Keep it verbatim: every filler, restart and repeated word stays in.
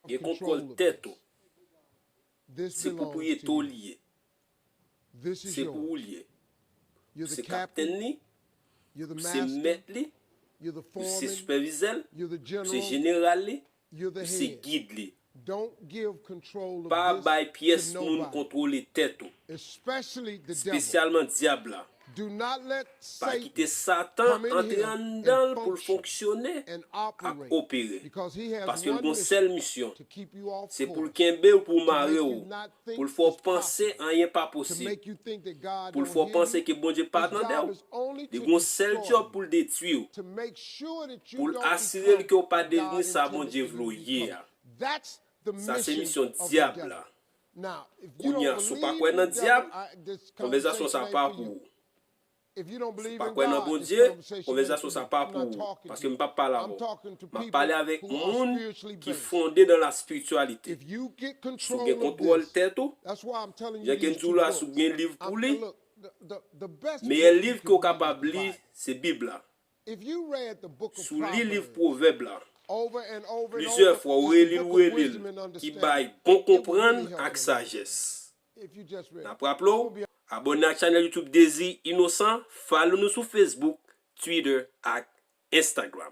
Gen kontwòl tèt ou. Se pwopriyete w li ye. Se pou ou li ye. Ou se kaptenn li, ou se mèt li, ou se sipèvizè l, ou se jeneral li, ou se gid li. Pa bay pyès moun kontwole tèt ou, espesyalman dyab la. Pa kite Satan antre anndan l pou l fonksyone ak opere, paske l gon sèl misyon. Se pou l kenbe w, pou l mare w, pou l fè w panse anyen pa posib, pou l fè w panse ke Bondye pa tande w. Li gon sèl djòb pou l detwi w, pou l asire l ke w pa devni sa Bondye vle w ye a. Sa se misyon dyab la. Kounye a, si w pa kwè nan dyab, konvèsasyon sa pa pou ou. Si w pa kwè nan Bondye, konvèsasyon sa pa pou ou, paske m p ap pale avè w. M ap pale avèk moun ki fonde nan la spirityalite. Si w gen kontwòl tèt ou, jan ke m di w la, si w gen liv pou li, meyè liv ke w kapab li, se Bib la. Si w li liv Pwovèb la plizyè fwa, ou reli l, ou reli l, ki bay bon konprann ak sajès. N ap raple w, abòne ak chanèl YouTube Dezi Inosan, follow nou sou Facebook, Twitter ak Instagram.